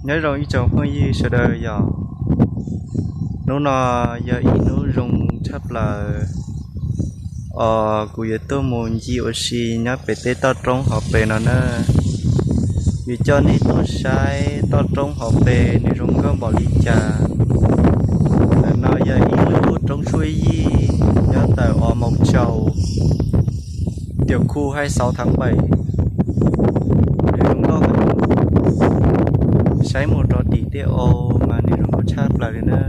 Nyob zoo ib tsoom phooj ywg sawv daws yom. Hnub no yog ib hnub zoo tshaj plaws os, kuv yuav tuaj mus ncig ua si nyob pem tej toj roob hauv pes no na. Yuav coj nej tuaj saib toj roob hauv pes nws zoo nkauj npaum li cas. Ntawm no yog ib lub roob tshuaj yij nyob tawm os moos tsaus, tiam khu hais xauv thav npaim, nws zoo nkauj heev. Saib mus rau tim tej au mas nws zoo nkauj tshaj plaws li na.